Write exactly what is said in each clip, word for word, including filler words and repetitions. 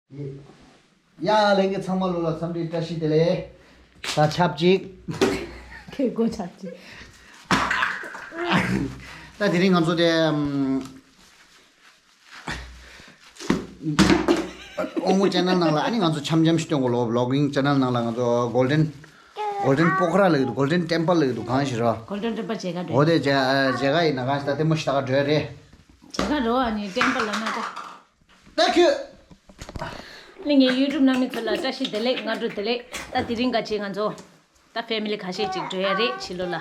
ཡ། ལྷན་རྒྱས་ཚང་མ་ལོ་ལ་འཚམས་འདྲི་བཀྲ་ཤིས་བདེ་ལེགས། ད་ཆབས་ཅིག་ཁེ་གོ་ཆབས་ཅིག་ད་དེ་རིང་ང་ཚོ་དེ་ཨམ། ཨོ་མོ་ཅེ་ནལ་ནང་ལ་ཨ་ནི་ང་ཚོ་འཆམ་འཆམ་ཞིག་སྟོན་གོ་ལོ། བི་ལོག་གིང་ཅེ་ནལ་ནང་ལ་ང་ཚོ་གོལ་ཌེན་གོལ་ཌེན་པོ་ཁ་ར་ལབ་ཀྱི་འདུག་གོལ་ཌེན་ཊེམ་པལ་ལབ་ཀྱི་འདུག་གང་ཞིག་ར། གོལ་ཌེན་ཊེམ་པལ་མཇལ་ཁ་འགྲོ། འོ་དེ་མཇལ་མཇལ་ཁ་ཡིན་ན་གང་ཞིག་ད་ལྟད་མོ་ཞིག་ལྟ་ག་འགྲོ་ཡ་རེད། མཇལ་ཁ་འགྲོ་ཨ་ནི་ཊེམ་པལ་ལ་ན་ད། ད་ཁྱོད། ནི་ངའི་ཡུ་ཊུབ་ནང་མི་ཚོ་ལ་བཀྲ་ཤིས་བདེ་ལེགས། སྔ་དྲོ་བདེ་ལེགས། ད་དེ་རིང་ག་ཅིག་ང་ཚོ་ད་ཕེ་མི་ལི་ཁ་ཤས་ཅིག་འགྲོ་ཡ་རེད་ཕྱི་ལོགས་ལ།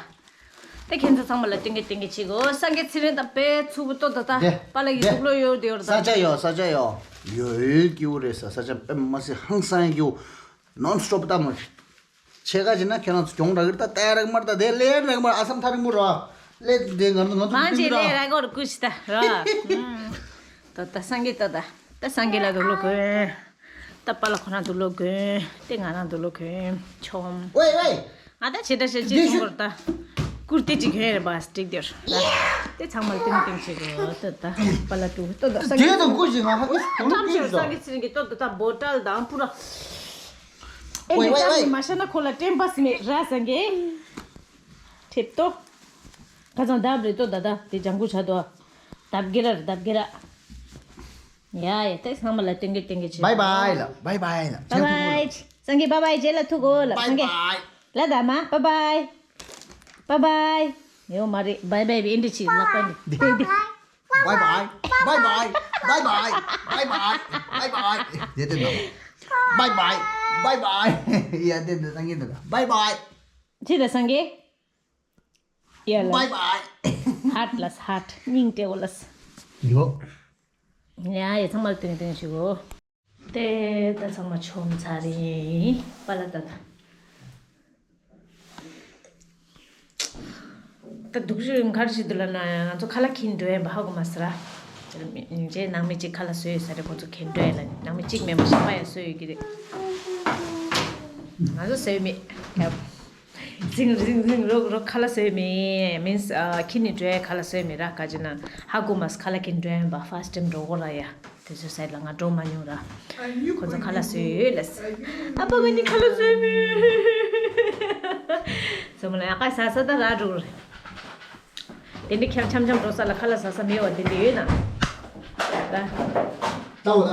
ད་ཁྱེད་ཚོ་ཚང་མ་ལ་བསྟན་གི་བསྟན་གི་བྱེད་གོ། སངས་རྒྱས་ཚེ་རིང་དང་དཔེ་ཚུགས་པོ་ཏོ་ད་ད་དེ་པཱ་ལགས་ཀྱི་དེ་གཟུགས་ལོ་ཡོད་དེ་ཡོད་ད། ས་ཆ་ཡོད་ས་ཆ་ཡོད། ཡོད་ཡོད་སྐྱིད་པོ་རེད་ས་ས་ཆ་དཔེ་མ་སྲིད་ཧང་སང་ཡ་སྐྱིད་པོ། ནོན་སི་ཊོབ་ལྟ་མོ། ཆེ་ག་ཅིག་ན་ཁྱེད་རང་ཚོ་གྱོང་རག་གི་རེད་ད། ལྟ་ཡ་རག་མ་རེད་ད། དེ་ལས་རག་མ་རེད། ཨ་སམ་ཐག་རིང་མོ་རེད་བ། ལས་དེ་ང་ཚོ་ང་ཚོ་མང་ཆེ་ལས་རག་གོ་རེད་ཀུ་ཤི་ད་རེད་བ། ད་ད་སངས་རྒྱས་ད་ད་ད་སངས་རྒྱས་ལ་དུག་ལོ་གོན། ད་པཱ་ལགས་ཁོ་རང་དུག་ལོ་གོན། དེ་ང་རང་དུག་ལོ་གོན་ཆོམ། ཝེ་ཝེ། ང་ད་ཆེ་ད་ཤེ་ཅི་ཆོམ་གོ་རེད་ད། ཀུར་ཏི་ཅིག་གོན་རེད་བ་སི་ཊིག་དེར་ད། དེ་ཚང་མ་ཏིང་ཏིང་བྱེད་དགོས་ད་ད། པཱ་ལགས་དུག་ད་ད་སངས་རྒྱས། དེ་དང་ཀུ་ཤི་ང་ཧ་གི་དུག་ལོ་ཀྲམ་ཤེ་གོན་སངས་རྒྱས་ཚེ་རིང་གི་ད་ད་ད་བོ་ཊལ་དང་པུ་ར། ཨེ་ཝེ་ཝེ་ཝེ། མ་ཤ་ན་ཁོ་ལ་ཊེམ་པ་སི་མེད་ར་སངས་རྒྱས། ཁྲེབ་ཏོ། ཁ་སང་ལྡབ་རེ་ཏོ་ད་ད་དེ་ལྗང་གུ་ཆ་དོ། ལྡབ་གེ་ར་ལྡབ་གེ་ར། ཡ་ཡ་དེ་ཚང་མ་ལ་ཏེང་གེ་ཏེང་གེ་བྱེད། བའི་བའི་ལ་བའི་བའི་ལ། བའི་བའི། སངས་རྒྱས་བའི་བའི་རྗེས་ལ་ཐུག་གོ་ལ་བའི་སངས་རྒྱས། བའི། ལ་ད་མ་བའི་བའི། བའི་བའི། ཡོ་མ་རེད་བའི་བའི་བའི་ཨིན་དྲི་ཆི་ལག་པ་འདི་དེ་དེ། Bye bye, bye bye, bye bye, bye bye, bye bye. དེ་དེ་ནོ། Bye bye, bye bye. ཡ་དེ་དེ་སངས་རྒྱས་དེ་bye bye. ཅི་ད་སངས་རྒྱས། ཡ་ལ། Bye bye. ཧར་ལ་ཧར་སྙིང་ཏེ་འོ་ལ། ཡོ། ཡ་ཡ་ཚང་མ་ལ་ཏེང་ཏེང་ཞུ་གོ། དེ་ད་ཚང་མ་ཆོམ་ཚར་རེད་པཱ་ལགས་ད་ད། ད་སྡུག་ཤོས་ག་རེ་ཞིག་འདུག་ལབ་ན་ང་ཚོ་ཁ་ལག་འཁྱེར་འགྲོ་ཡ་ཡིན་པ་ཧ་གོ་མ་སོང་ར། རྗེས་ནང་མི་གཅིག་ཁ་ལག་བཟོས་ཡོད་ས་རེད། ཁོ་ཚོ་འཁྱེར་འགྲོ་ཡ་ལ་ནང་མི་གཅིག་མིན་པ་གཞན་པ་ཡང་བཟོས་ཡོད་ཀྱི་རེད། ང་ཚོ་བཟོས་མེད། ཟིང་ཟིང་ཟིང་རོགས་རོགས་ཁ་ལག་བཟོས་མེད། མིན་ཨ་ཁྱེར་ནས་འགྲོ་ཡ་ཁ་ལག་བཟོས་མེད་ར། ག་ཅི་ན་ཧ་གོ་མ་སོང་ཁ་ལག་འཁྱེར་འགྲོ་ཡ་ཡིན་པ། ཕར་སི་ཊེམ་འགྲོ་གོ་ར་ཡ། དེ་ཚོའི་སའིཌ་ལ་ང་འགྲོ་མ་མྱོང་ར། ཁོ་ཚོ་ཁ་ལག་བཟོས་ཡོད་ལ། ཨ་ཕ་ང་གཉིས་ཁ་ལག་བཟོས་མེད། ཚང་མ་ལ་ཡག་ག་ཟ་ས་ད་ར་འགྲོ་གི་རེད། དེ་འདྲའི་ཁྱམ་འཆམ་འཆམ་འགྲོ་ས་ལ་ཁ་ལག་ཟ་ས་མེད་བ་དེ་འདྲ་ཡོད་ན། ད། ལྟ་འོ་ད།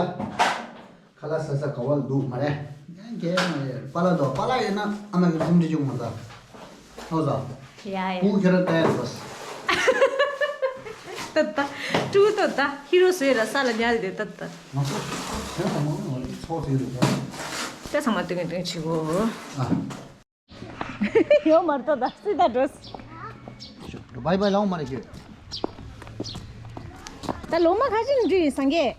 ཁ་ལག་ཟ་ས་ག་བ་ལ་འདུག་མ་རེད། ཡང་རྒྱལ་མ་རེད། པཱ་ལགས་འདུག་པཱ་ལགས་ཡོད་ན་ཨ་མ་གི་སུམ་འདྲི་བྱུང་མ་ད། ཨོ་ཟ། ཡ་ཡ། ཕྲུ་གུ་ཁྱེད་རང་ལྟ་ཡ་རེད་པ། ཏ་ཏ། ཕྲུ་གུ་ཏོ་ཏ་ཧི་རོ་བཟོས་ར་ས་ལ་ཉལ་དེ་ཏ་ཏ། ང་ཚོ་ཁྱེད་ཚང་མ་ང་ཚོ་ཚོགས་ཟིན་འདུག་པ། ད་ཚང་མ་སྟོན་གི་སྟོན་གི་བྱེད་གོ། ཨ། ཡོད་མ་རེད་ཏོ་ད་སི་ད་འགྲོ། བའི་བའི་ལའོ་མ་རེད་ཁྱོད། ད་ལོ་མ་ཁ་ཅིག་འགྲོ་ཡིན་སངས་རྒྱས།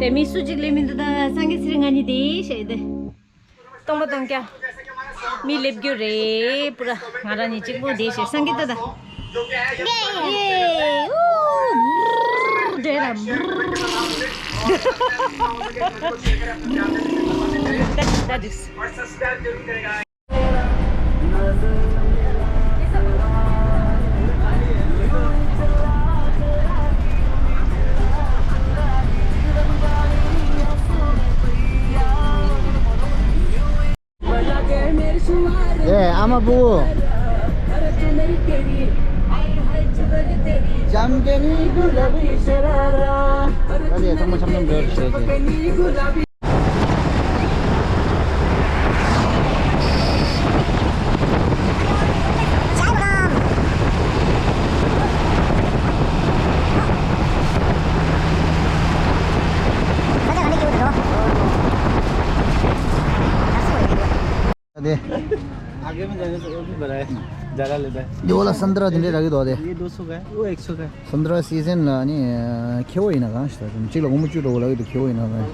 དེ་མི་སུ་གཅིག་སླེབས་མི་འདུག་ད་སངས་རྒྱས་ཚེ་རིང་ང་གཉིས་དེ་བཤད་དེ། སྟོང་པ་སྟོང་རྐྱང་། མི་སླེབས་རྒྱུ་རེད་པུ་ར། ང་རང་གཉིས་གཅིག་པུ་དེ་བཤད་སངས་རྒྱས་ད་ད། ཡེ། ཨུ། འདྲེ་ར། ད་ད་དུས། ཨེ་ཨ་མ་བུ། ད་དེ་ཚང་མ་འཆམ་འཆམ་འགྲོ་བྱེད་ཀྱི། ད་དེ། आगे में जाने से वो भी बड़ा है। ज़्यादा लेता है। དེ་འོག་ལ་སན་ཏྲ་དེ་འདྲས་རག་གི་འདུག་དེ། ये दो सौ का है, वो एक सौ का है। སན་ཏྲ་སི་ཛན་ལ་ནི་ཁེ་པོ་ཡིན་ན་གང་ཞིག་ད་གཅིག་ལ་སྒོར་མོ་བཅུ་འགྲོ་གི་ལབ་ཀྱི་འདུག་ཁེ་པོ་ཡིན་ན་གང་།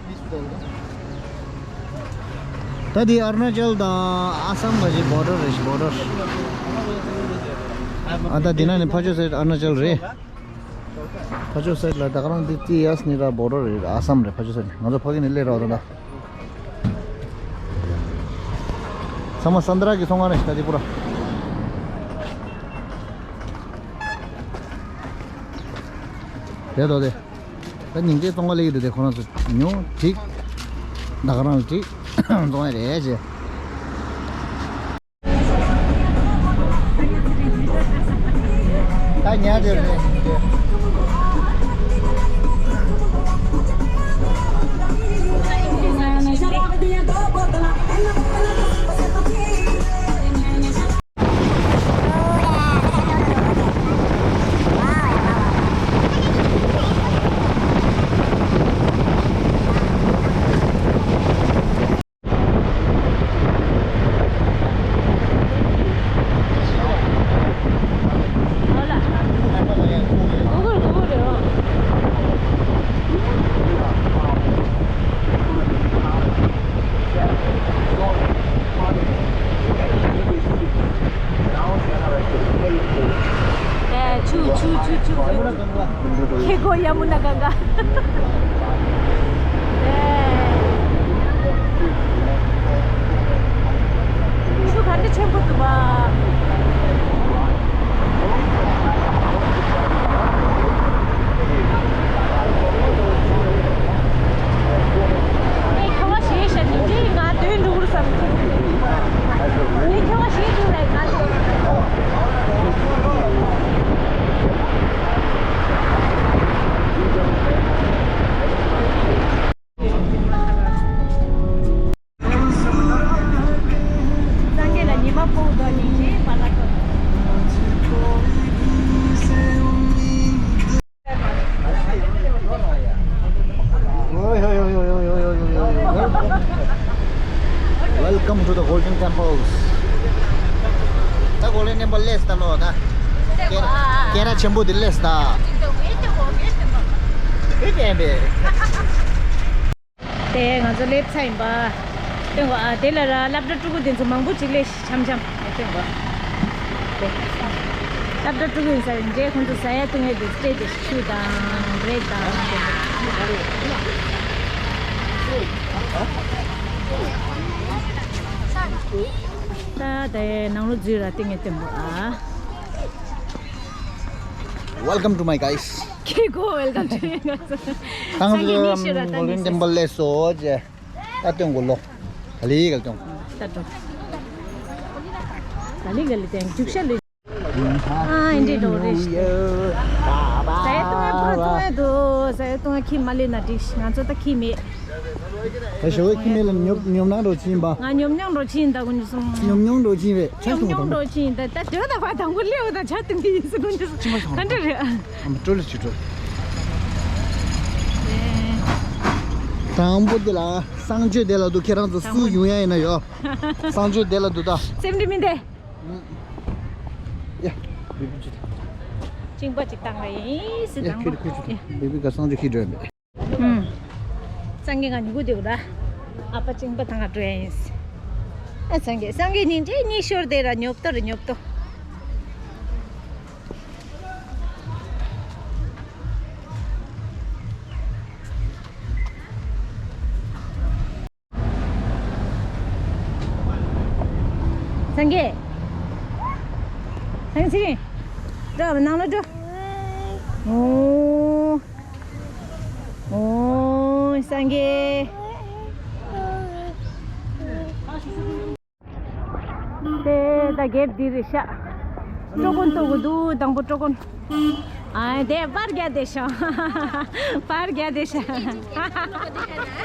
ད་དེ་ཨ་རུ་ན་ཅལ་དང་ཨ་སམ་ག་ཅིག་བོར་ཌར་རེད་ཤག་བོར་ཌར། ཨ་ད་དེ་ན་ནི་ཕར་ཕྱོགས་སའིཌ་ཨ་རུ་ན་ཅལ་རེད། ཕར་ཕྱོགས་སའིཌ་ལ་ད་ག་རང་འདི་ཏི་ཡ་སི་ནི་ར་བོར་ཌར་རེད། ཨ་སམ་རེད། ཕར་ཕྱོགས་སའིཌ་ང་ཚོ་ཕ་གི་ནས་སླེབས་རོགས་ད་ད། ཚང་མ་སན་ཏྲ་གི་ཚོང་ཁང་རེད་ད་འདི་པུ་ར། དེ་དོ་དེ། ད་ཉིན་རེ་ཙོང་ཁ་ལེགས་ཀྱི་འདུག་དེ་ཁོ་རང་ཚོ་ཉོ་འགྲིག་ད་ག་རང་ལ་འགྲིག་ཙོང་ཁ་རེད་ཅེ། ད་ཉལ་དེ་རེད། ཆུ་ཆུ་ཆུ་ཆུ། ཁྱེད་ཀོ་ཡ་མུ་ན་གང་ག་ཆུ་ག་འདྲ་ཆེན་པོ་འདུག་བ། ངས་ཁ་བ་ཞེས་བཤད་ནས་འདི་ང་དོན་འགྲུབ་རུ་བསམ་གྱི་འདུག་ངས་ཁ་བ་ཞེས་འདུག་ལ་ང་དོན། སངས་རྒྱས་ལ་ཉི་མ་ཕོག་དོ་ནི་ཅི་མ་ལ་ཐོབ། Welcome to the Golden Temples. ད་གོ་ལེ་ནེམ་པ་ལེས་ད་ལོ་ད། ཀེ་ར་ཆེན་པོ་འདི་ལེས་ད། ཨེ་ཀེ་འབེ། དེ་ང་ཚོ་སླེབས་ཚར་ཡིན་པ། སྟོན་གོ་ཨ་དེ་ལ་ར་སློབ་གྲྭ་ཕྲུ་གུ་དེ་ཚོ་མང་པོ་ཅིག་སླེབས་ཤག་འཆམ་འཆམ་སྟོན་གོ་སློབ་གྲྭ་ཕྲུ་གུ་ཡིན་ས་ཡིན་རྗེས་ཁོང་ཚོ་ཟ་ཡ་བཏུང་ཡ་དེ་སྤྲད་དེ་ཆུ་དང་བྲེ་དང་ད་དེ་ནང་ལོ་འཛུལ་ར་བཏང་ཡ་སྟོན་གོ་ཨ། Welcome to my guys. ཁྱེད་ཀོ་ཝེལ་ཀམ་ཊུ་ཡུ། ཏང་ཙུའུ་གོལ་ཌེན་ཊེམ་པལ་ལ་སོགས་ཀྱི་ད་སྟོན་དགོས་ལོ། ག་ལེ་ག་ལེ་སྟོན། ད་སྟོན། ག་ལེ་ག་ལེ་སྟོན་རྒྱུག་ཤ་ལེ། ཨ་ཨིན་འདྲེ་འགྲོ་རེ་ཞིག་ཟས་སྟོང་ཡ་ཕར་སྟོང་ཡ་འདུག་ཟས་སྟོང་ཡ་ཁྱི་མ་ལེན་ན་འགྲིག་ང་ཚོ་ད་ཁྱི་མེད། ད་ཞོ་ཁྱི་མེད་ལ་ཉོབ་ཉོབ་སྣང་འགྲོ་ཕྱིན་པ། ང་ཉོབ་ཉོབ་འགྲོ་ཕྱིན་ད་ཀུན་སོང་། ཉོབ་ཉོབ་འགྲོ་ཕྱིན་རེད་ཆ་ཉོབ་སོང་ཉོབ་དང་། འགྲོ་ཕྱིན་ད་ད་དེ་ད་ཕ་དང་པོ་ལེའུ་ད་ཆ་ཏིང་གི་ཡིན་སི་ཀུན་ཅི་སོང་ཁ་འདྲ་རེད། ཨ་མ་སྤྲོ་ལེ་ཆུ་སྤྲོ། དང་པོ་དེ་ལ་གསང་སྤྱོད་དེ་ལ་འདུག་ཁྱེད་རང་ཚོ་སུ་ཡོང་ཡ་ཡིན་ན་ཡོད། གསང་སྤྱོད་དེ་ལ་འདུག་ད། སེམས་འདྲི་མི་འདེ། ཡ། བི་བི་ཅི་ད། ཅིང་པ་ཅིག་བཏང་བ་ཡིན་སི་ཡ་དང་པོ། ཁྱོད་ཁྱོད་ཅི་ད། བི་བི་ག་གསང་སྤྱོད་ཁྱི་འགྲོ་ཡ་མེད། ཨུམ། སངས་རྒྱས་ང་མྱུ་གུ་དེ་གུ་ར། ཨ་ཕ་ཅིང་པ་ཐང་ང་འགྲོ་ཡ་ཡིན། ཨ་སངས་རྒྱས་སངས་རྒྱས་སྙིང་རྗེ་གཉིད་ཤོར་དེ་ར་ཉོབ་ཏོ་ར་ཉོབ་ཏོ། སངས་རྒྱས། སངས་རྒྱས། འགྲོ་ནང་ལ་འགྲོ། ཨོ། ཨོ་སངས་རྒྱས། དེ་ད་གེར་འདི་རེད་ཤག་སྤྲོ་གོན་གཏོང་གི་འདུག་དང་པོ་སྤྲོ་གོན། ཨ་དེ་པར་རྒྱག་བསྡད་ཤག་པར་རྒྱག་བསྡད་ཤག་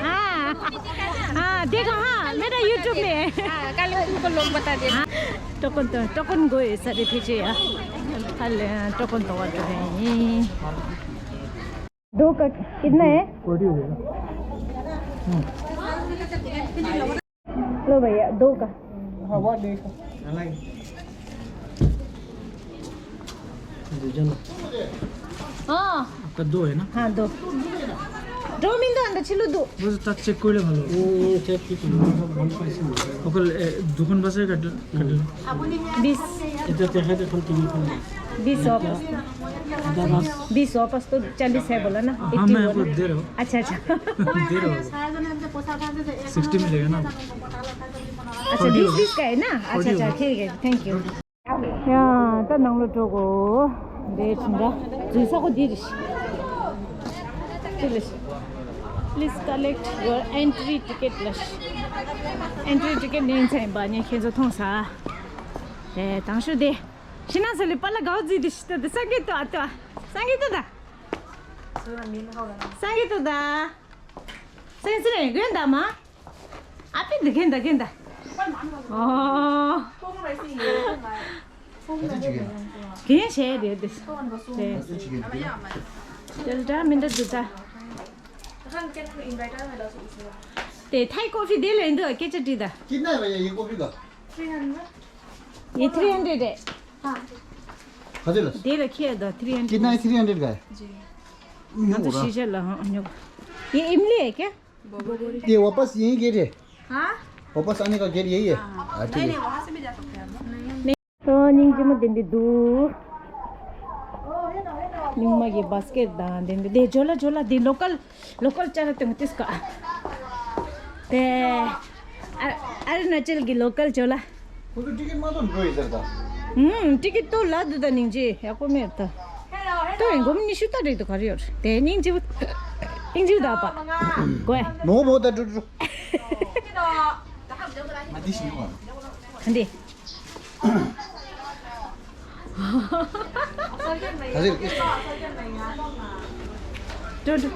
ཨ་ཨ་དེ་ག་ཧ་མེ་ད་ཡུ་ཊུབ་ནས། ཀ་ལོ་ཀུ་ལོང་པ་ད་དེ། སྤྲོ་གོན་གཏོང་སྤྲོ་གོན་དགོས་ཡོད་ས་རེད་ཕལ་ཆེར་ཡ། ཧ་ལས་སྤྲོ་གོན་གཏོང་བ་འགྲོ་ཡིན། दो का कितना है? लो भैया, दो का। हाँ, वो देखो। हाँ। आपका दो है ना? हाँ, दो। दो मिनट अंदर छिलू दो। बस टच चेक कर ले भालो। हम्म, चेक की। ओकर दुकान बस है कट कट। बीस। इधर देखा तो हम तीन को। बीस वापस। बीस वापस तो चालीस है बोला ना? हाँ, मैं आपको दे रहा हूँ। अच्छा, अच्छा। दे रहा हूँ। सिक्सटी मिलेगा ना? अच्छा, बीस बीस का है ना? अच्छा, अच्छा, ठीक है, thank you. ཡ། ད་ནང་ལ་འགྲོ་གོ་འདྲེ་ཅིང་ར་འཛུལ་ས་གོ་འདི་རེད། Please collect your entry ticket ལ། Entry ticket ནི་ཚན་པ་ནི་ཁྱེད་ཚོ་མཐོང་ས། དེ་དང་ཤོ་དེ། ཤི་ན་ས་ལི་པ་ལ་གའོ་ཛི་དི་ཤི་ཏ་དི་སང་གི་ཏོ་ཨ་ཏོ། སང་གི་ཏོ་ད། སང་གི་ཏོ་ད། སེང་སེ་རེ་གོན་ད་མ། ཨ་པི་འདི་གན་ད་གན་ད། ཨོ། གན་བྱས་རེད་དེ། དེ་ལ་མི་འདྲ་འདུག་ད། དེ་ཐའི་ཀོ་ཕི་དེ་ལ་འདུག་སྐད་ཆ་དྲིས་ད། कितना है भैया ये कॉफी का? ये थ्री हंड्रेड है। हाँ। दे रखिए द थ्री हंड्रेड। कितना है थ्री हंड्रेड का है? हाँ तो शीशा ला। हाँ, ये इमली है क्या? ये वापस यहीं गेट है। हाँ। वापस आने का गेट यही है। हाँ, ठीक है। तो निंग जिम दिन दे दू। निंग मा ये बास्केट दान दिन दे जोला जोला दे लोकल लोकल चला तुम तिसका। ते अरुणाचल की लोकल चला। वो तो टिकट मार दो ब्रो इधर का। हम्म, टिकट तो ला दो दा निंग जी या को मेर ता। तो इन गोम निशु ता रे तो करियो। ते निंग जी निंग जी दा पा। गोए। मो मो दा टू टू। मा दिस न्यू वन। हंदी। ད་འདི་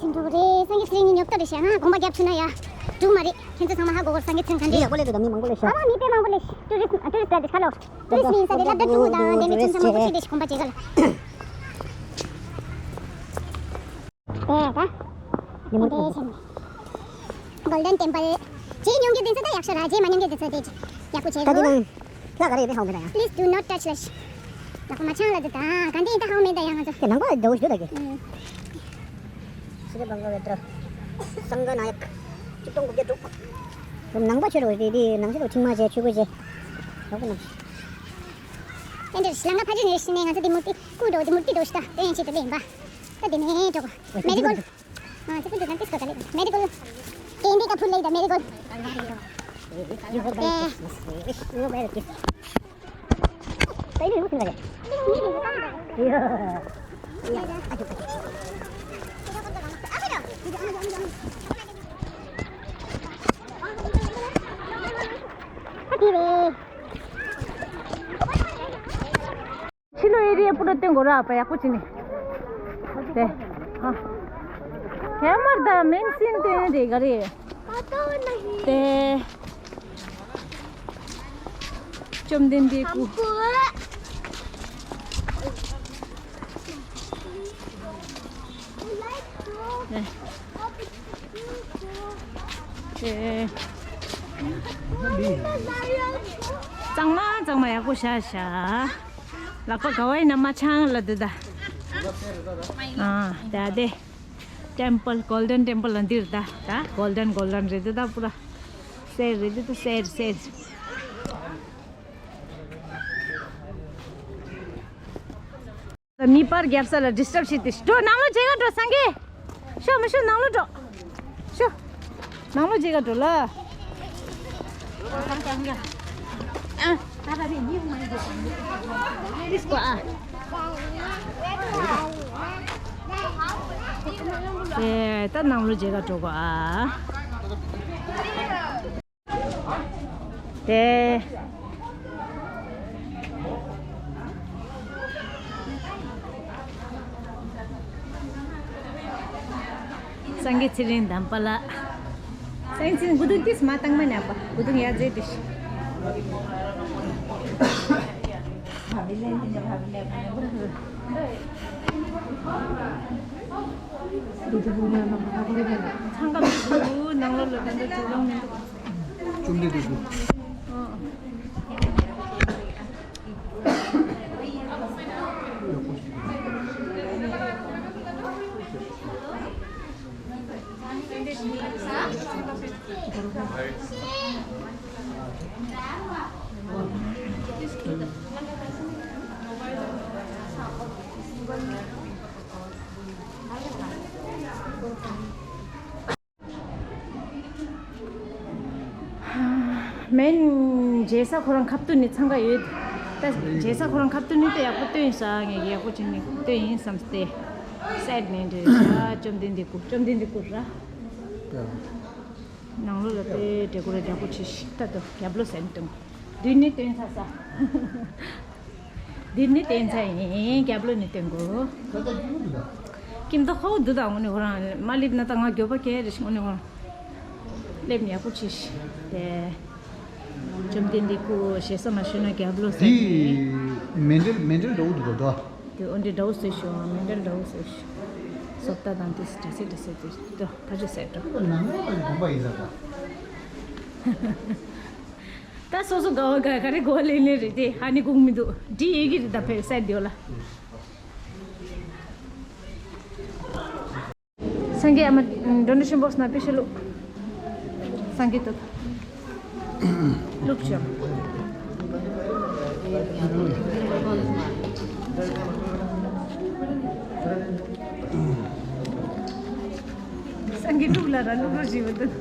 ཆེན་པོ་རེད། སངས་རྒྱས་ཚེ་རིང་གཉིས་ཉོབ་ཏོ་རེད་ཤག་ང་དགོངས་པ་རྒྱབ་ཐུབ་ན་ཡ། འགྲིག་མ་རེད། ཁྱེད་ཚོ་ཚང་མ་ཧ་གོ་གོ་རེད། སངས་རྒྱས་ཚེ་རིང་ག་འདྲས། མི་ཡག་པོ་སླེབས་འདུག་ད་མི་མང་པོ་སླེབས་ཤག་ཨ་མ་མི་དཔེ་མང་པོ་སླེབས་ཤག་ཊུ་རི་སི་ཊི་ཊུ་རི་སི་ཊི་ཁ་ལོ། ཊུ་རི་སི་ཊི་མིན་ས་དེ་སློབ་གྲྭ་ཕྲུ་གུ་དང་དེ་མི་ཆུང་ཆུང་མང་པོ་ཅིག་རེད་ཤག་དགོངས་པ་བྱེད་ག་ལ། དེ་ད། ཉིན་མོ་དེ་ཆེན། Golden Temple། རྗེས་མྱོང་གི་དེ་ཚོ་ད་ཡག་ཤོས་ར། རྗེས་མ་མྱོང་གི་དེ་ཚོ་དེ་ཡག་པོ་བྱེད་ད་དེ་དགོས། ནང་ལྷ་ག་རེ་ཡོད་པའི་ཧ་གོ་མེད་ད་ཡང་། Please do not touch ལ། ཡག་པོ་མ་ཆང་ལ་དེ་ད་ག་འདི་ཡིན་ད་ཧ་གོ་མེད་ད་ཡང་ང་ཚོ། དེ་ནང་པ་འདྲ་བོ་ཞིག་འདུག་ད་གི། ཨུམ། སི་རི་བང་ག་ཝེ་ཏྲ། སངྒ་ནཱ་ཡག། གཅིག་སྟོང་དགུ་བརྒྱ་དྲུག་ནང་པ་ཆོས་རོ་དེ་དེ་ནང་ཆོས་རོ་ཆིང་མ་བྱས་ཆོས་གོས་བྱས། ཡག་པོ་ནང་། ཨེ་འདྲ་ལམ་ལ་ཕ་ཇི་ནས་ཕྱིན་ནས་ང་ཚོ་དེ་མུར་ཏི་ཀུ་འགྲོ་དེ་མུར་ཏི་འགྲོ་ཤི་ད་དེ་ཡན་ཆད་དུ་ལེན་པ། ད་དེ་ནས་འགྲོ་གོ། མེ་རི་གོལ། ཨ་ཅི་ཀུ་འགྲོ་ན་ཏིས་གོ་ད་ལེ། མེ་རི་གོལ། གན་དེ་ཀ་ཕུལ་ལེ་ད་མེ་རི་གོལ། ཨེ། ཕྱི་ལོ་ཨེ་རི་ཡ་པུ་ར་སྟོན་དགོས་ར་པ་ཡག་པོ་བྱས་ནས། དེ། ཨ། ཁྱད་མར་ད་མེན་སིན་སྟོན་རེ་ག་རེ། དེ། བཅོམ་ལྡན་འདས་སྐུ། དེ། གཙང་མ་གཙང་མ་ཡག་པོ་བཞག་བཞག་ལག་པ་ག་བ་ཡིན་ན་མ་འཆང་ལ་འདི་ད། ཨ་ད་དེ། ཊེམ་པལ་གོལ་ཌན་ཊེམ་པལ་ལ་འདིར་ད། ད་གོལ་ཌན་གོལ་ཌན་རེད་འདི་ད་པུ་ར། གསེར་རེད་འདི་ད་གསེར་གསེར། མི་པར་རྒྱབ་ས་ལ་ཌིས་ཊབ་བྱེད་དེ། འགྲོ་ནང་ལོགས་མཇལ་ག་འགྲོ་སངས་རྒྱས། ཤོག་མི་ཤོག་ནང་ལོགས་འགྲོ། ཤོག་ནང་ལོགས་མཇལ་ག་འགྲོ་ལ། ཨ། ཨེ་ད་ནང་ལོགས་མཇལ་ག་འགྲོ་གོ་ཨ། དེ། སངས་རྒྱས་ཚེ་རིང་དམ་པ་ལགས། སངས་རྒྱས་ཚེ་རིང་དགུ་དུང་ཏིས་མ་བཏང་མ་ཉག་པ་དགུ་དུང་ཡ་རྫས་ཏིས། ཚང་ཀ་མི་འདུག་ནང་ལོགས་ལ་ད་འདི་བྲེལ་ལོང་མི་འདུག་ཅུང་འདི་འདུག་མེན་རྗེས་ས་ཁོ་རང་ཁབ་ཏུ་ནི་འཚང་ཁ་ཡོད། རྗེས་ས་ཁོ་རང་ཁ་བཏོན་ནི་དེ་ཡག་པོ་བཏོན་ཡིན་ས། ངས་ཡག་པོ་བྱས་ནས་བཏོན་ཡིན་བསམ་སྟེ། སའེད་ནས་འདྲི་ར། བཅོམ་ལྡན་འདས་སྐུ། བཅོམ་ལྡན་འདས་སྐུ་ར། ནང་ལོགས་ལ་དཔེ་འདྲ་སྐུ་ར་རྒྱག་པོ་བྱས་ཤིག་ད་དོ་རྒྱབ་ལོགས་ཟེར་ནི་བཏོན། མདུན་ནས་བཏོན་ཚར་ས། མདུན་ནས་བཏོན་ཚར་ཡིན། རྒྱབ་ལོགས་ནས་བཏོན་དགོས། ཀིམ་ད་ཁོ་འདུག་ད་དངོས་གནས་ཁོ་རང་མ་སླེབས་ན་ད་ང་འགྱོད་པ་སྐྱེ་རེ་ཞིག་དངོས་གནས་ཁོ་རང་། སླེབས་ནས་ཡག་པོ་བྱས་ཤིག་དེ། བཅོམ་ལྡན་འདས་སྐུ་ཞེ་ས་མ་ཞུས་ན་རྒྱབ་ལོགས་ཟེར། དེ་མེ་འབྲེལ་མེ་འབྲེལ་འདྲ་བོ་འདུག་གོ་དོ། དེ་འོ་འདྲའི་འདྲ་བོ་བཟོས་ཤོག་མེ་འབྲེལ་འདྲ་བོ་བཟོས་ཤོག་བཟོ་ལྟ་དང་དེ་འདྲ་སེ་འདྲ་སེ་དེ་དོ་ཕ་ཆོས་ཟེར་འགྲོ། ནང་ལོགས་ལ་དགོན་པ་ཡིན་ས་ད། ད་སོ་སོ་དགའ་བ་དགའ་ག་རེ་གོ་བ་ལེན་ལེན་རེད་དེ་ཧ་ནི་གུག་མི་འདུག་འདྲི་ཡི་གི་རེད་ད་ཕེབས་ས་དེ་འོ་ལ། སངས་རྒྱས་ཨ་མ་འགྲོ་འདྲ་ཤིང་བོགས་ན་པི་ཤ་ལུག་སངས་རྒྱས་ཏོ། ལུག་ཤོག་སངས་རྒྱས་ལུག་ལ་ར་ལུག་རོ་ཞིག་བུད་འདུག་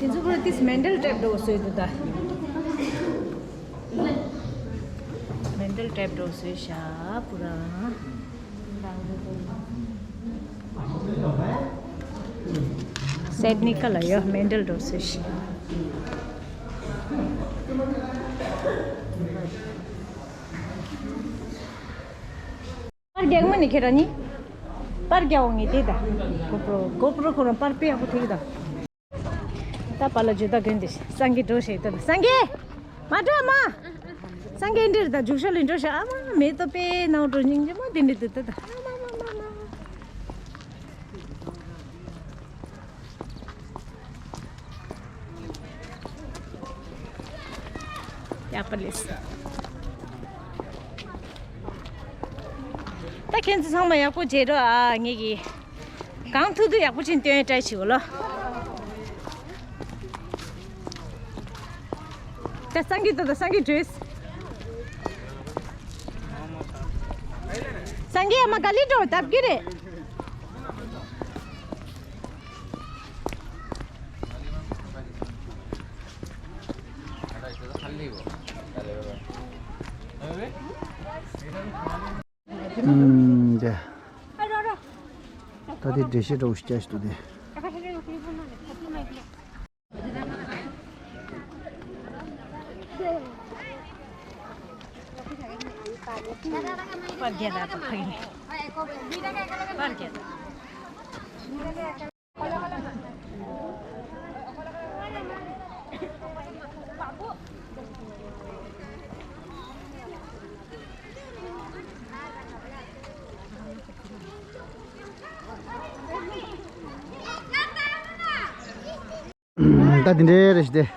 དེ་ཚོ་པུ་ར་ཏིས་མེན་ཌལ་ཊེབ་འདྲ་བོ་བཟོས་འདུག་ད། མེན་ཌལ་ཊེབ་འདྲ་བོ་བཟོས་ཤག་པུ་ར། སེད་ནི་ཀ་ལ་ཡོད་མེན་ཌལ་འདྲ་བོ་བཟོས་ཤག་པར་རྒྱག་མ་ནི་ཁྱེད་རང་ནི། པར་རྒྱག་འོང་ངེས་དེ་ད། གོ་པྲོ་གོ་པྲོ་ཁོ་རང་པར་དཔེ་ཡག་པོ་ཐེག་ད། ད་པ་ལ་ཇོ་ད་གོན་དེ་སངས་རྒྱས་འགྲོ་ཞེས་ད་སངས་རྒྱས། མ་འགྲོ་མ། སངས་རྒྱས་འདིར་ད་རྒྱུག་ཤར་ལ་འགྲོ་ཞེས་ཨ་མ་མེ་ཏོག་པའི་ནང་འགྲོ་སྙིང་རྗེ་མོ་དེ་འདྲ་དུ་ད་ད། ཡག་པོ་ལེས། ད་ཁྱེད་ཚོ་ཚང་མ་ཡག་པོ་བྱེད་རོགས་ཨ། ངེད་ཀྱིས་གང་ཐུབ་ཐུབ་ཡག་པོ་ཕྱིན་སྟོན་ཡ་ཊའི་བྱེད་གོ་ལོ། ད་སངས་རྒྱས་ཏོ་ད་སངས་རྒྱས་འགྲོས། སངས་རྒྱས་ཨ་མ་ག་ལེ་འགྲོ་ལྡབ་ཀྱི་རེད། ཨུམ། དེ། ད་དེ་འགྲེལ་བཤད་འདྲ་བོ་ཞིག་བྱ་ཞིག་འདུག་དེ། པར་རྒྱག་ད་ཕ་གི་ནས། པར་རྒྱག་ད། ད་དེ་འདྲའི་རེ་ཞིག་སྟེ།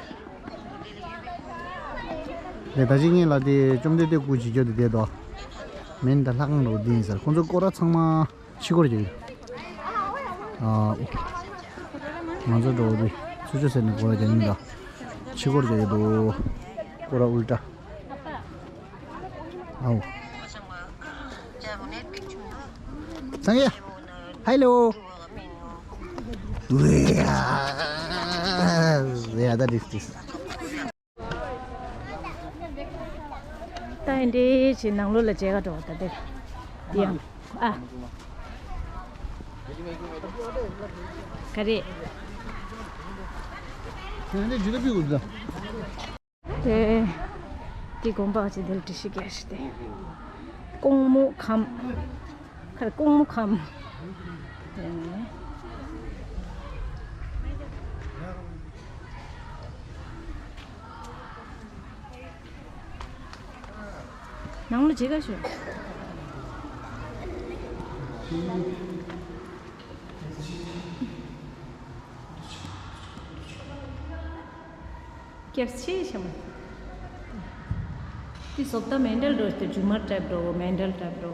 དེ་ད་ཅི་ངས་ལ་དེ་བཅོམ་ལྡན་འདས་སྐུ་བྱེད་རྒྱུ་དེ་བསྡད་དོ། མིན་ད་ལྷ་ཁང་འགྲོ་འདི་ཡིན་ཟེར་ཁོང་ཚོ་སྐོར་ར་ཚང་མ་ཕྱི་སྐོར་རྒྱག་ཡོད། ཨ་ཨོ། ང་ཚོ་འགྲོ་འདི་ཚུར་ཕྱོགས་ཟེར་ནས་སྐོར་ར་རྒྱག་ཡིན་ད། ཕྱི་སྐོར་རྒྱག་ཡོད་དོ། སྐོར་ར་ཨུལ་ཏྲ། ཨའོ། སངས་རྒྱས། ཧེ་ལོ། ཡ་ད་དིས་དིས། ད་ཨེ་འདྲས་བྱས་ནང་ལོགས་ལ་མཇལ་ག་འགྲོ་བ་ད་དེ། དེ་ཡང་། ཨ། ག་རེ། ཨེ་འདྲས་ཇུ་ད་པི་གུ་ད། དེ། དེ་དགོན་པ་ཅིག་དེ་ལ་བྲིས་ཤིག་རྒྱག་ཤིག་དེ། ཀོང་མོ་ཁམས། ཁར་ཀོང་མོ་ཁམས། དེ་ནས། ནང་ལ་ཇི་ག་ཤོད། སྐྱབས་ཆེ་ཤམ། དེ་བཟོ་ལྟ་མེན་ཌལ་འགྲོ་སྟེ་ཇུ་མར་ཊེབ་འགྲོ་མེན་ཌལ་ཊེབ་འགྲོ།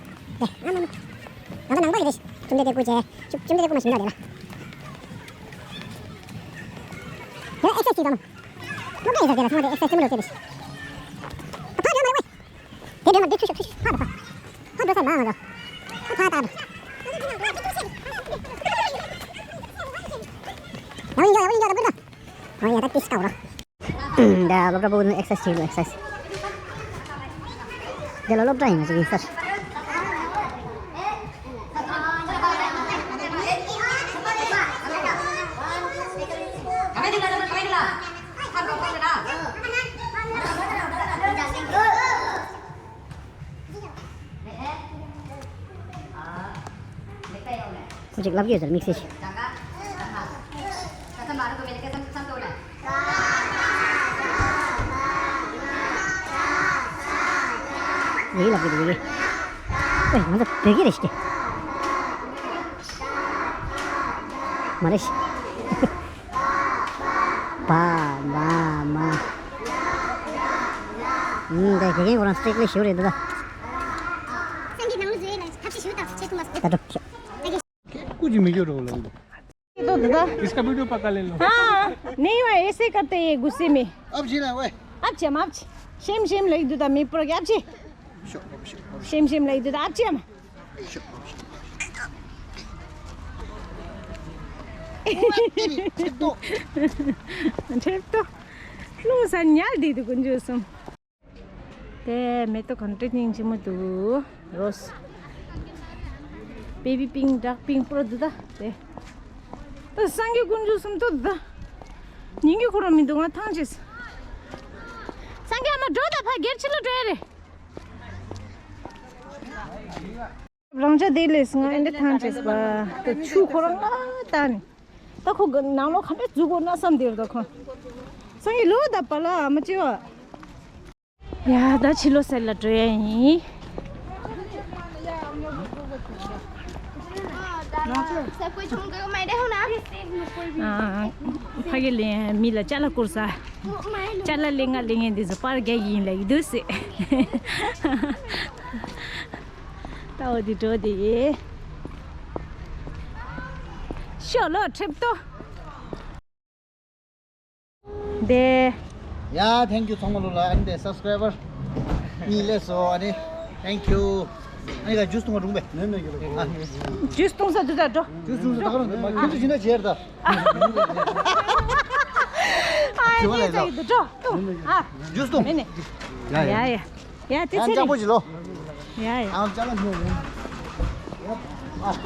དེ་ཨ་མ་མ། ང་ཚོ་ནང་པ་ཡིན་རེད། བཅོམ་ལྡན་འདས་སྐུ་མཇལ། བཅོམ་བཅོམ་ལྡན་འདས་སྐུ་མ་ཞིག་ཡིན་ན་རེད་ལ། ཡང་ཨེག་སར་སའིཛ་བྱེད་དང་། སློབ་གྲྭ་ཡིན་ས་དེ་ལ་ཚང་མ་དེ་ཨེག་སར་སའིཛ་ཆེན་པོ་ཡོད་ཟེར་ནས། ཕ་དེ་མ་རེད་ཝེ། དེ་དོན་མ་དེ་ཆུ་ཤོག་ཆུ་ཤོག་ཕ་དོ་ཕ། ཕ་འགྲོ་ས་མ་ང་ཚོ། ཕ་ཕ་ད་དོ། ཡང་ཡིན་ཡང་ཡང་ཡིན་ཡང་ད་བུ་ད། ཨོ་ཡ་ད་ཏིས་ཀའོ་རོ། ད་སློབ་གྲྭ་པོ་ཨེག་སར་སའིཛ་བྱེད་ལོ་ཨེག་སར་སའིཛ། འདི་ལ་སློབ་གྲྭ་ཡིན་ཟེར་གྱིན་སར། ཁོ་ཅིག་ལབ་ཀྱི་ཡོད་ཟེར་དམིགས་བསལ་ཞིག་རེད་ལབ་ཀྱི་འདུག་རེད། ཡིག་ལབ་ཀྱི་འདུག་རེད། ཨེ་ང་ཚོ་བོད་སྐད་རེད་ཤག་མ་རེད་ཤག་བ་མ་མ། ཨུམ་དེ་དགེ་རྒན་ཁོ་རང་སི་ཊིག་ལི་ཞུ་རེད་འདུག་ད། སངས་རྒྱས་ནང་ལ་འཛུལ་ཡས་ལ་ཐབས་ཤེས་ཞུ་དང་ཆེད་དུ་མ་ད་འགྲོ་ཤག་ཀུ་ཅི་མི་སྐྱོ་རོགས་ལ། तो दादा। इसका वीडियो पक्का ले लो। हाँ, नहीं हुआ, ऐसे करते ये गुस्से में। अब जी ना ओए। अब छे, अब छे। शेम, शेम लग दूधा मैं पूरा क्या छे? शेम, शेम लग दूधा अब छे हम। ठेप तो। ठेप तो। लो सन्याल दी तो कुंजो सम। དེ་མེ་ཏོག་གང་དྲི་སྙིང་རྗེ་མོ་འདུག་རོས། པེ་བི་པིང་ཌརྐ་པིང་པུ་ར་འདུག་ད་དེ། ད་སངས་རྒྱས་དཀོན་མཆོག་གསུམ་ཐུགས་ད། ཉིན་གྱི་ཁོ་རང་མི་འདུག་ང་ཐང་ཆད། སངས་རྒྱས་ཨ་མ་འགྲོ་ད་ཕ་སྒེར་ཕྱི་ལ་འགྲོ་ཡ་རེད། རང་ཅག་དེ་ལས་ང་འདི་ཐང་ཆད་པ། དེ་ཆུ་ཁོ་རང་ང་ད་ནི། ད་ཁོ་གི་ནང་ལོགས་ག་འདྲ་འཛུལ་དགོས་ན་བསམ་དེར་ད་ཁོ། སངས་རྒྱས་ལོ་ད་པ་ལ་ཨ་མ་ཅི་བ། ཡ་ད་ཕྱི་ལོགས་སེར་ལ་འགྲོ་ཡ་ཡིན། ཨ། ཕ་གི་ལས་མི་ལ་ཅ་ལག་བསྐུར་ས། ཅ་ལག་ལས་ང་ལས་ངན་འདི་ཚོ་པར་རྒྱག་ཡིན་ལ་ཡི་དུས་སེ། ད་འོ་དེ་འགྲོ་དེ་ཡེ། ཤོ་ལོ་ཁྲིབ་ཏོ། དེ། ཡ་thank you ཚང་མ་ལོ་ལ་ཨ་ནི་དེ་སབ་སི་ཀ་རའི་བར་གཉིས་སླེབས་སོང་ཨ་ནི། thank you ཨ་ནི་ག་ཇུས་འཐུང་བ་རུང་བས། མེད་མེད་ཀྱི་ལོ། ཇུས་འཐུང་ས་དུས་ད་འགྲོ། ཇུས་འཐུང་ས་ད་ག་རང་དུ་མ་ཁྱོད་ཚོ་ཇི་འདྲ་བྱེད་ད། ཨ་ཡ་ཇུས་འཐུང་། ཨ། ཇུས་འཐུང་། མེད་ནས། ཡ་ཡ། ཡ་ཡ། ཡ་དེ་ཡང་ཚེ་ལྕགས་པོ་རིང་། ཅིག་ལོ། ཡ་ཡ། ཨང་ཅ་ལག་ཉོ་ཡིན། ཨ།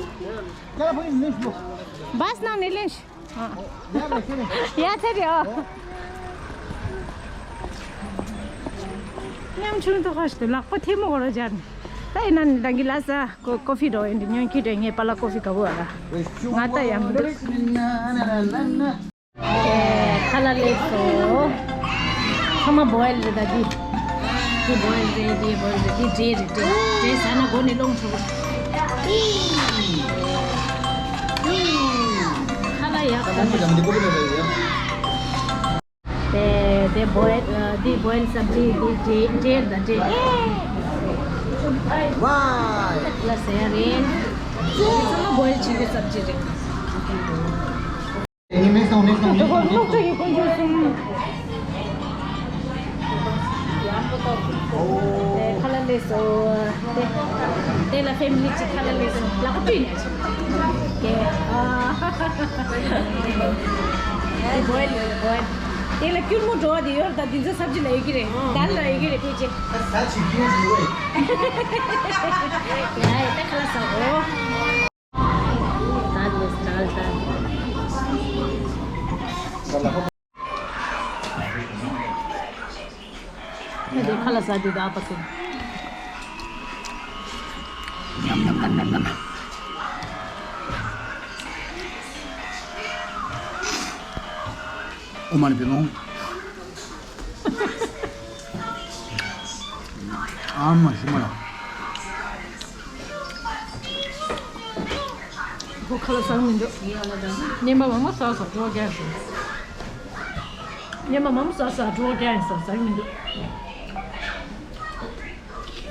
ཅ་ལག་ཕ་གི་ལེན་ཤོག་བཱས་ནང་ནས་ལེན་ཤོག་ཡ་ལ་ཚེ་རིང་། ཡ་ཚེ་རིང་ཨ། ཉམ་ཆུང་དུ་ཁ་ཞིག་ཏུ་ལག་པ་ཐལ་མོ་སྒོ་ར་སྦྱར་ནས། ད་ཡིན་ན་ནི་ད་གི་ལ་ས་ཀོ་ཀོ་ཕི་འགྲོ་ཡིན་འདི་ཉོན་ཁྱི་འདྲ་ངས་པ་ལ་ཀོ་ཕི་ག་བོ་ཨ་ལ། ང་ད་ཡང་འདུག་ཁ་ལག་ལེགས་སོ། ཚང་མ་བོའིལ་རེད་ད་འདི། འདི་བོའིལ་རེད། འདི་བོའིལ་རེད། འདི་འབྲས་རེད། འབྲས་འབྲས་ཟ་ན་མགོ་ནས་སློང་ཆོག་གི། ཁ་ལག་ཡག་ད་འདི་ཀོ་ཕི་ལ་ཡ། དེ་དེ་བོའིལ་འདི་བོའིལ་སབ་ཇི། འདི་འབྲས་འབྲས་ད་འབྲས། ཝའི། ལ་ཟེར་ཡ་རེད། འདི་ཚང་མ་བོའིལ་བྱེད་ཀྱི་སབ་ཇི་རེད། ཁ་ལག་ལེགས་སོ། དེ་ལ་ཕེ་མི་ལི་གཅིག་ཁ་ལག་ལེགས་སོ། ལག་པ་བཀྲུས་ནས་ཀྱེ། དེ་བོའིལ་བོའིལ། དེ་ལ་སྐྱུར་མོ་འགྲོ་བ་དེ་ཡོད་ད། འདི་ཚོ་སབ་ཇི་ལ་ཡོད་ཀྱི་རེད། དཱལ་ལ་ཡོད་ཀྱི་རེད་ཕལ་ཆེར། ད་ཆི་ཀྱི་ཡོད་ཀྱི་རེད། ཡ་ཡ་ད་ཁ་ལག་ཟ་འོ། དཱལ་ལེགས་དཱལ་དཱལ། ཁ་ལག་ཟ་དུས་ད་ཨ་ཕ་ཚོ། ཨོ་མ་ནི་པི་ལོང་། ཨ་མ་ཤི་མ་ལ། ཁོ་ཁ་ལག་ཟ་གི་མི་འདུག་ཉན་པ་མང་པོ་ཟ་ཟ་འགྲོ་རྒྱག་ཟེར། ཉན་པ་མང་པོ་ཟ་ཟ་འགྲོ་རྒྱག་ཡིན་ཟ་ཟ་གི་མི་འདུག་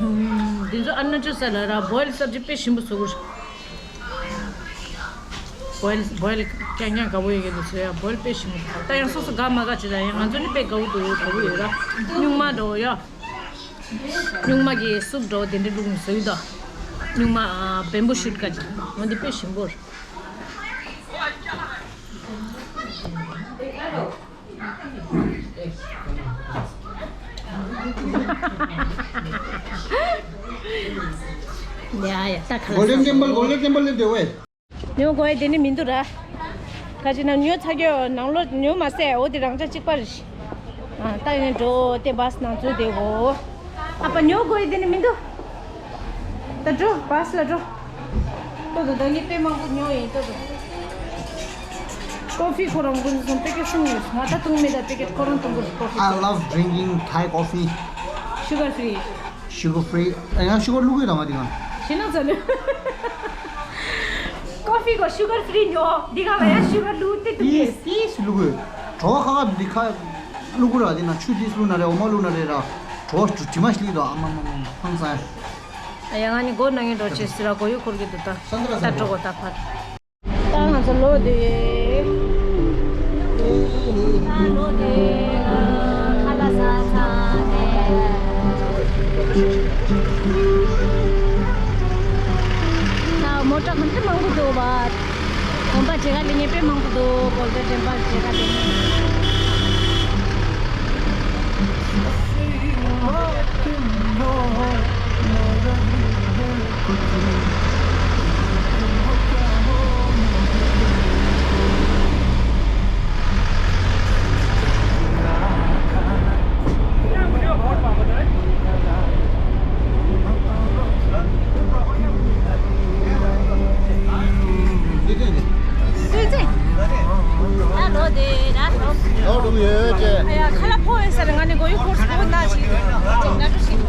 ཨུམ། འདི་ཚོ་ཨ་ན་ཅོ་ས་ལ་ར་བོའིལ་སབ་ཇི་དཔེ་ཞིམ་པོ་བཟོ་གི་རེད། བོའིལ་བོའིལ་རྐྱང་རྐྱང་དགའ་པོ་ཡོད་ཀྱི་འདུག་ཟེར་ཡ། བོའིལ་དཔེ་ཞིམ་པོ་འདུག་ད་ཡང་སོ་སོ་དགའ་མ་དགའ་བྱེད་ད། ཡང་ང་ཚོ་ནི་དཔེ་དགའ་པོ་འདུག་དགའ་པོ་ཡོད་ར། སྨྱུག་མ་འདྲ་བོ་ཡ། སྨྱུག་མ་གི་སུབ་འདྲ་བོ་དེ་འདྲ་བླུགས་ནས་བཟོ་ཡི་ད། སྨྱུག་མ་ཨ་བེམ་བུ་ཤུཊ་ག་ཅིག་འོ་འདི་དཔེ་ཞིམ་པོ་རེད། ཡ་ཡ་ད་ཁ་ལག་Golden Temple, Golden Temple ལ་འདྲ་བས། ཉོ་དགོས་ཡ་དེ་ནི་མི་འདུག་ར། ཁ་ཅིག་ན་ཉོ་ཚ་རྒྱུ་ནང་ལོགས་ཉོ་མ་སྲིད་འོ་དེ་རང་ཅག་གཅིག་པ་རེད། ཨ་ད་ཡིན་འགྲོ་དེ་བཱས་ནང་ཚུད་དེ་འོ། ཨ་ཕ་ཉོ་དགོས་ཡ་དེ་ནི་མི་འདུག་ད་འགྲོ་བཱས་ལ་འགྲོ། ཏོ་ཏོ་ད་ངས་དཔེ་མང་པོ་ཉོ་ཡིན་ཏོ་ཏོ། ཀོ་ཕི་ཁོ་རང་ཀུན་སོང་པེ་ཀེཊ་གསུམ་ཡོད། ང་ད་འཐུང་མེད་ད་པེ་ཀེཊ་ཁོ་རང་འཐུང་དགོས་ཀོ་ཕི། I love drinking Thai coffee. Sugar free. Sugar free. ཨ་ཡང་ཤུ་གར་བླུགས་ཡོད་དམ་དེ་གང་། ཤི་ན་ཚ་ལུ། ཀོ་ཕི་གོ་ཤུ་གར་ཕི་རི་ཉོ། འདི་ག་ལ་ཡང་ཤུ་གར་བླུགས་ཏེ་ཏུ་ཏིས་ཏིས་བླུགས་ཡོད། བྲོ་བ་ཁ་ཁ་འདི་ཁ་བླུགས་ར་འདི་ན་ཆུ་ཏིས་བླུགས་ན་རེ་འོ་མ་བླུགས་ན་རེ་ར། བྲོ་བ་དྲི་མ་ཞིག་ལི་དོ་ཨ་མ་མ་མ་ཧང་སང་། ཡ། ཡང་ང་ནི་སྒོ་ནང་ངེ་འགྲོ་ཆེ་སི་ར་སྒོ་ཡུ་འཁོར་གི་འདུག་ད། ད་འགྲོ་གོ་ད་ཕར། ད་ང་ཚོ་ལོ་དེ། ད་ལོ་དེ། ཁ་ལག་ཟ་ཚར་ནས། ད་མོ་ཊ་གང་འདྲ་མང་པོ་འདུག་བ། གོམ་པ་བྱེད་ག་ལེ་ངེས་དཔེ་མང་པོ་འདུག Golden Temple བྱེད་ག་ལེ་ངེས། ལོ་དེ་ན་ལོ། ལོ་དུ་ཡོད་ཅེ། ཨ་ཡ་ཁ་ལག་ཕོ་ཡོད་ས་རེད། ང་ནི་གོ་ཡུ་ཁོར་སི་ཕོ་ན་ཞིག་ཅིག་ན་འགྲོ་ཞིག་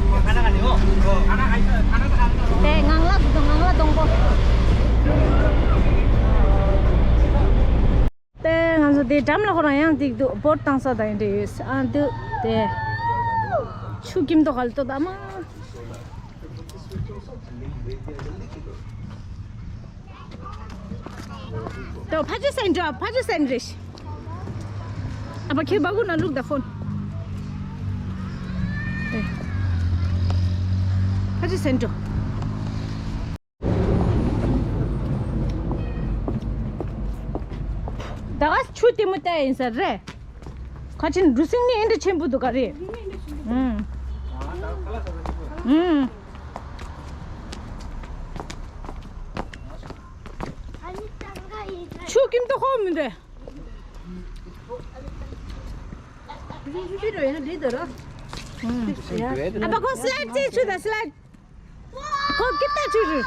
དེ་ངང་ལག་དུ་ངང་ལག་གདོང་པོ། དེ་ང་ཚོ་དེ་འགྲམ་ལ་ཁོ་རང་ཡང་ཏིག་འདུག་བོར་བཏང་ས་དང་འདྲ་ཡོད་ས་ཨ་འདུག་དེ་ཆུ་ཁྱིམ་དུ་ག་ལ་ཏོ་ད་མ། ཏོ་ཕ་ཅི་སེན་འགྲོ་ཕ་ཅི་སེན་རེ། ཨ་ཕ་ཁྱེད་བ་གུ་ན་ལུག་ད་ཕོན། ཕ་ཅི་སེན་འགྲོ། ད་ག་ཆུ་ལྟད་མོ་བལྟ་ཡིན་ས་རེད། ཁ་ཆེན་འབྲུ་སྲིན་ནི་ཨེ་འདྲ་ཆེན་པོ་འདུག་ག་རེད། ཨུམ། ཨུམ། ཆུ་ཁྱིམ་དུ་ཧོ་མི་འདྲ། ཨུམ། ཨ་ཕ་ཁོ་སི་ལའེ་ཌི་རྩེ་ཆུ་ད་སི་ལའེ་ཌི། ཁོ་ཀི་ཏ་ཆུ་རུ།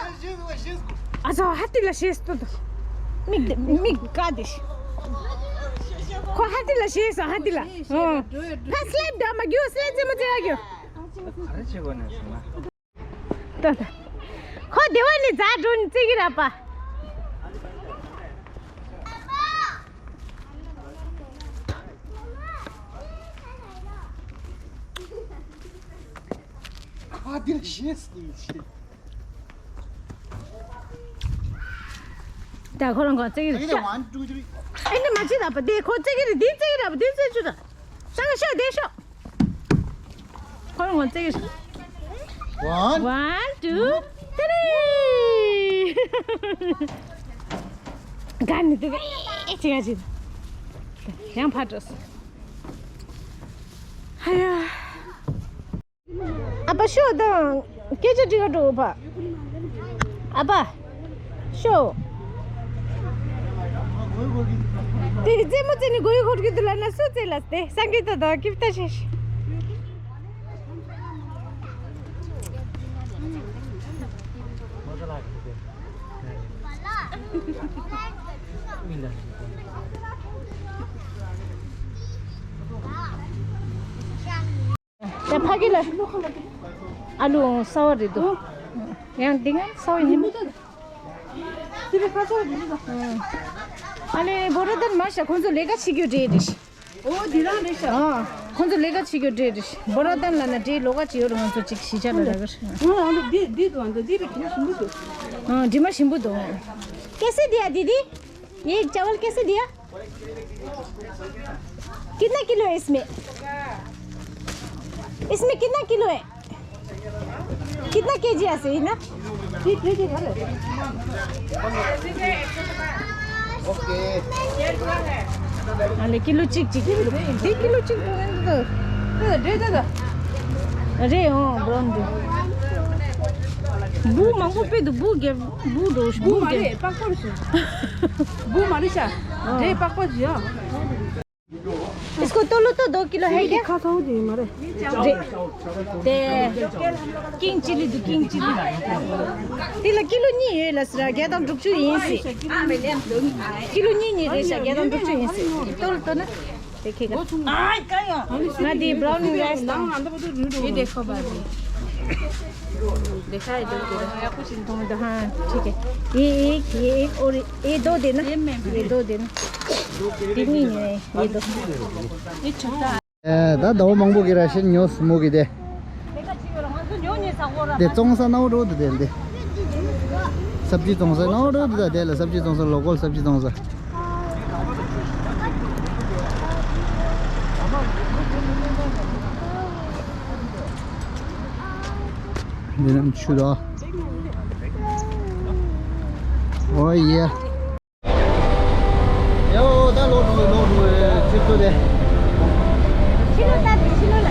ཨ་ཟོ་ཧ་ཏི་ལ་ཤེས་ཏོ་ཏོ། མིག་མིག་ཀ་དེ། ཁོ་ཧ་ཏི་ལ་ཤེས་སོ་ཧ་ཏི་ལ། ཨོ། ཕ་སི་ལེབ་ད་མ་རྒྱུ་སི་ལེབ་ཙེ་མ་ཙེ་ཡ་རྒྱུ། ག་རེ་བྱེད་དགོས་ནས་སོང་ན། ཏོ་ཏོ། ཁོ་དེ་བ་ནི་ཛ་འགྲོ་ནི་ཙེ་གི་ར་པ། ཁ་འདིར་ཤེས་སོ་ཡིན་ཤེས། ད་ཁོ་རང་ཁོ་ཙེ་གི་རེད་ཤག One, two, three. ཨེ་ནི་མ་ཅི་ད་པ་དེ་ཁོ་ཙེ་གི་རེད་འདི་ཙེ་གི་ར་པ་འདི་ཙེ་ཆུ་ད། ཤག་ཤག་དེ་ཤོག་ཁོ་རང་ཁོ་ཙེ་གི་རེད། One. One, two, three. ག་ནི་འདུག་ཨེ་ཅི་ག་ཅི། ཡང་ཕར་འགྲོ་སོང་། ཧ་ཡ། ཨ་ཕ་ཤོག་དང་སྐད་ཆ་འདྲི་ག་འགྲོ་ཕ། ཨ་ཕ་ཤོག་དེ་རྩེད་མོ་རྩེ་ནས་མགོ་ཡུ་འཁོར་གྱི་འདུག་ལབ་ན་སུ་རྩེ་ལ་སྟེ་སང་གི་ཏོ་ཏོ་ཀིབ་ཏ་ཤེ་ཤེ། ད་ཕ་གི་ལ་ཨ་ལུ་ཨོང་གསར་བ་རེད་འདུག་ཡང་འདི་ང་གསར་བ་ཡིན། ཨ་ལེ་བོ་ར་དན་མ་ཤ་ཁོང་ཚོ་ལས་ཀ་བྱེད་རྒྱུ་རེད་རེད། ཨོ་འདི་རང་རེད་ཤག་ཨ་ཁོང་ཚོ་ལས་ཀ་བྱེད་རྒྱུ་རེད་རེད། བོ་ར་དན་ལ་ན་འདྲེ་ལོག་ག་བྱེད་ཡོད་རེད། ང་ཚོ་ཅིག་གཞིས་ཆགས་ལ་ར་གར། ཨ་འདི་འདི་འདུག་འདི་འདི་རེད། དྲི་མ་ཞིམ་པོ་འདུག་ཨ་དྲི་མ་ཞིམ་པོ་འདུག कैसे दिया दीदी? ये चावल कैसे दिया? कितना किलो है इसमें? इसमें कितना किलो है? कितना केजी ऐसे है ना? ठीक है, ठीक है। ཨ་ལེ་ཀི་ལོ་གཅིག་གཅིག་ཀི་ལོ་དེ་ཀི་ལོ་གཅིག་ཏུ་ཡིན་འདུག་དེ་དེ་དེ་རེད། ཨོ་བོ་རོན་དེ་འབུ་མང་པོ་དཔེ་འདུག་འབུ་རྒྱབ་འབུ་འགྲོ་འབུ་འབུ་མ་རྒྱབ་རེད། པགས་པ་རེད་ཤག་འབུ་མ་རེད་ཤག་འདྲེ་པགས་པ་ཞིག་ཡ། इसको तोलो तो दो किलो है क्या? खा था वो दे मारे। रे। ते किंग चिली दु किंग चिली। तिला किलो नि हे लसरा ग्यादम दुक्चु हिंसी। किलो नि नि रेशा ग्यादम दुक्चु हिंसी। तोल तो ना। देखेगा। ना दी ब्राउन राइस। ये देखो भाभी। देखा है इधर उधर। हाँ ठीक है। ये एक ये एक और ये दो देना। ये दो देना। तीन ही है ये दो। ये छोटा। ད་ཟླ་བ་མང་པོ་གི་ར་ཤི་ཉོ་སི་མོ་གི་དེ། དེ་བཙོང་ས་ནའོ་འགྲོ་དུ་དེ་དེ། སབ་ཇི་བཙོང་ས་ནའོ་འགྲོ་དུ་ད་དེ་ལ་སབ་ཇི་བཙོང་ས་ལོ་ཀལ་སབ་ཇི་བཙོང་ས། འདི་རྣམས་ཆུ་དོ། ཨོ་ཡེ། ཡོ་ད་ལོ་འགྲོ་ལོ་འགྲོ་ཚིག་ཏུ་དེ། ཕྱི་ལོ་ལྟ་དེ་ཕྱི་ལོ་ལ།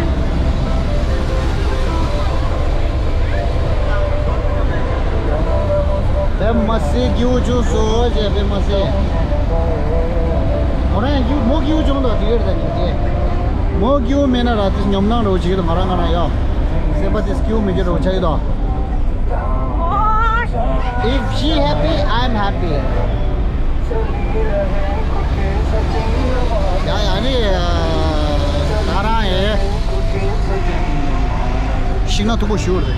བེ་མ་སི་སྐྱིའུ་ཆུང་སོ་ཞེས་བེ་མ་སི། མོ་རང་སྐྱིའུ་མོ་སྐྱིའུ་ཆུང་དང་དེ་ཡོད་ད་ཉིན་ཅེ། མོ་སྐྱིའུ་མེད་ན་ར་དེ་ཉོམ་ནང་རོ་བྱེད་ཀྱི་ང་རང་ང་རང་ཡོ། སེམས་པ་དེ་སྐྱིའུ་མེད་ཀྱི་རོ་ཆ་ཡོད་དོ། If she happy, I'm happy. ཡ་ཡ་ནི་ད་རང་ཡེ་ཤིང་ན་ཐུག་པོ་ཞུ་རེད།